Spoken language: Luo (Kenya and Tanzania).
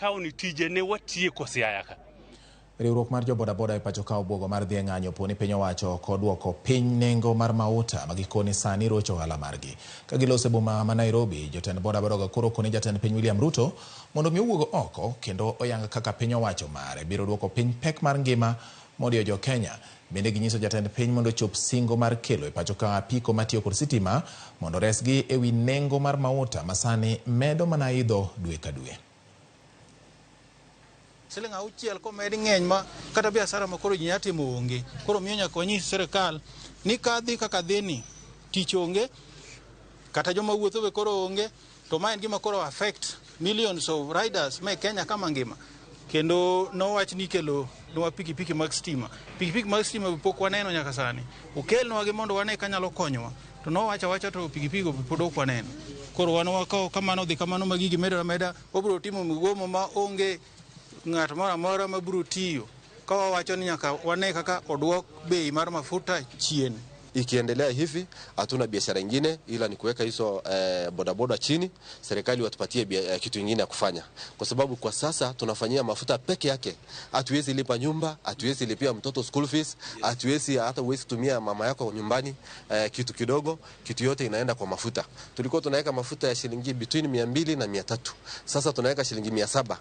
Wakawo ni tije ne watieko Siaya ka. Riwruok mar jo bodaboda e pacho ka obwogo mar dhi e ng'anyo po ni piny owacho ok oduoko piny nengo mar mauta ma gikone sani rocho ohala margi. Ka giloso e boma ma Nairobi, jotend bodaboda go koro okone jatend piny William Ruto mondo mi owuog oko kendo oyang kaka piny owacho mare biro duoko piny pek mar ngima modiyo jo Kenya. Bende ginyiso jatend piny mondo ochop singo mar kelo e pacho ka apiko matiyo kod sitima mondo oresgi e wi nengo mar mauta ma sani medo mana idho dwe ka dwe. Siling 6 komed ng'eny ma kata biashara ma koro ji nyalo timo onge. Koro miyo nyaka wanyis sirikal ni ka dhi kaka dhi ni, tich onge, kata joma wuotho be koro onge, to ma en gima koro affect millions of riders ma e Kenya kama ngima. Kendo nowach ni ikelo nwa pikipiki mag stima. Pikipiki mag stima be pok waneno nyaka sani. Okelnwa gi mondo wane kanyalo konyowa. To nowacho awacha to pikipiki go pod ok waneno. Koro wan wakawo kamano dhi kamano ma gigi medore ameda, wabiro timo migomo ma onge ng'at moro amora ma biro tiyo. Ka wawacho ni nyaka wane kaka oduok bei mar mafuta chien. Ikiendelea hivi hatuna biashara ingine ila ni kuweka hizo bodaboda chini, serikali watupatie kitu ingine ya kufanya, kwa sababu kwa sasa tunafanyia mafuta peke yake. Hatuwezi lipa nyumba, hatuwezi lipia mtoto school fees, hatuwezi hata huwezi tumia mama yako nyumbani kitu kidogo, kitu yote inaenda kwa mafuta. Tulikuwa tunaweka mafuta ya shilingi between 200 na 300, sasa tunaweka shilingi 700.